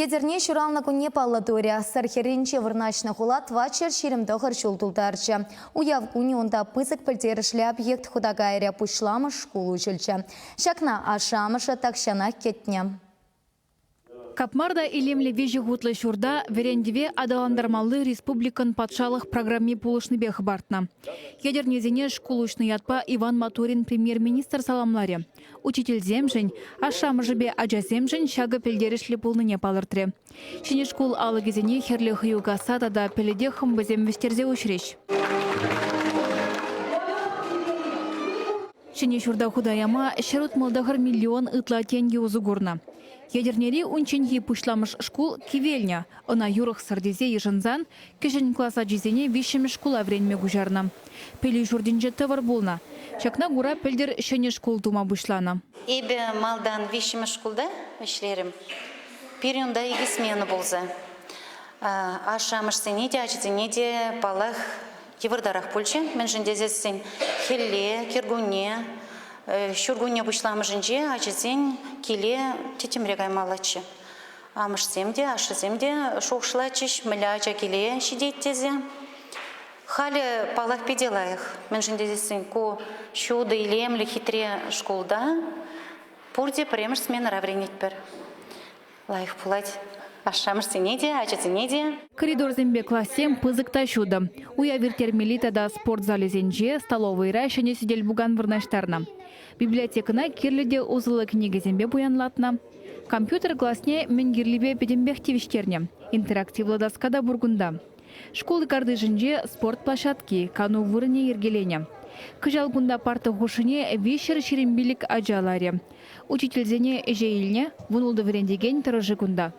Етӗрне ҫуралнӑ кунне паллӑ турӗ. Сӑр хӗрринче вырнаҫнӑ хула 429 ҫул тултарчӗ. Уяв кунӗ унта пысӑк пӗлтерӗшлӗ объект хута кайрӗ, пуҫламӑш шкул уҫӑлчӗ. Ҫакна ашшӗ-амӑшӗ тахҫанах кӗтнӗ. Капмар та илемлӗ виҫӗ хутлӑ ҫурта вӗрентӗве аталантармалли республикӑн патшалӑх программи пулӑшнипе хӑпартнӑ. Етӗрнесене шкул уҫнӑ ятпа Иван Моторин премьер-министр саламларӗ. Учительсемшӗн, ашшӗ-амӑшӗпе ачасемшӗн ҫакӑ пӗлтерӗшлӗ пулнине палӑртрӗ. Ҫӗнӗ шкул алӑкӗсене хӗрлӗ хӑю касса тата пӗлӗте хӑмпӑсем вӗҫтерсе уҫрӗҫ. Ҫӗнӗ ҫурта хута яма 169 миллион ытла тенкӗ усӑ курнӑ. Етӗрнери унчченхи пуҫламӑш шкул кивелнӗ. Ӑна юрӑхсӑр тесе йышӑнсан кӗҫӗн класс ачисене виҫҫӗмӗш шкула вӗренме куҫарнӑ. Пӗлӳ ҫуртӗнче тӑвӑр пулнӑ. Ҫакна кура пӗлтӗр ҫӗнӗ шкул тума пуҫланӑ. Эпӗ малтан виҫҫӗмӗш шкулта ӗҫлерӗм. Пирӗн унта икӗ смена пулса. Ашшӗ-амӑшсене те, ачасене те, паллах, йывӑртарах пулчӗ, мӗншӗн тесессӗн хӗлле, кӗркунне, ҫуркунне пуҫламӑшӗнче ачасен киле тӗттӗмре каймаллаччӗ. Амӑшсем те, ашшӗсем те шухӑшлатчӗҫ, мӗнле ача киле ҫитет тесе. Халӗ, паллах, питӗ лайӑх, мӗншӗн тесессӗн ку ҫутӑ, илемлӗ, хитре шкулта пурте пӗрремӗш сменӑра вӗренетпӗр. Лайӑх пулать ашшӗ-амӑшсене те, ачасене те. Коридорсемпе классем пысӑк та ҫутӑ. Уяв ирттермелли тата спорт залӗсенче, столовӑйра ҫӗнӗ сӗтел-пукан вырнаҫтарнӑ. Библиотекӑна кирлӗ те усӑллӑ кӗнекесемпе пуянлатнӑ. Компьютер класне мӗн кирлипе пӗтӗмпех тивӗҫтернӗ. Интерактивлӑ доска та пур кунта. Шкул картишӗнче спорт площадки, кану вырӑнӗ йӗркеленӗ. Кӑҫал кунта парта хушшине 325 ача ларӗ. Учительсене ӗҫе илнӗ, вунултӑ вӗрентекен тӑрӑшӗ кунта.